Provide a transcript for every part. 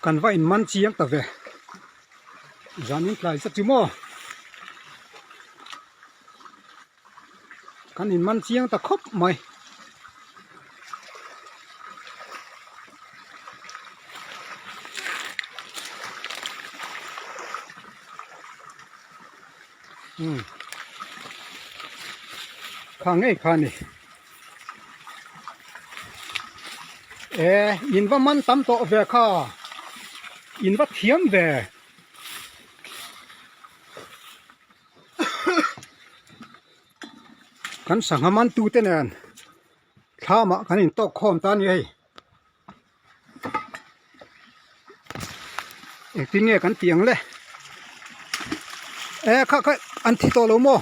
Kan va in man chiang ta ve. Zanin tlai zet chu maw. Kan in man chiang ta khawp mai. Umm kha ngei kha ni e in va man tam tawh ve kha in va thiam ve kan sangha man tu te nen thlam ah kan in tawk khawm ta a ni hei. Engtin nge kan tih ang le e kha kha an thi tawh lo maw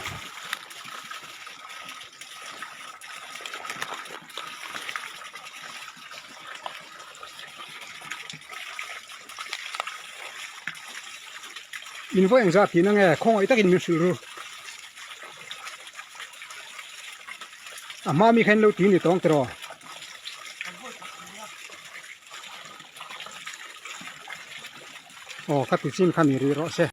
in vawi engzat tih na nge khawngaih takin min hrilh ru a hma mi kha in lo tui ni tawng tiraw. Aw ka ti chin kha ni rih rawh se.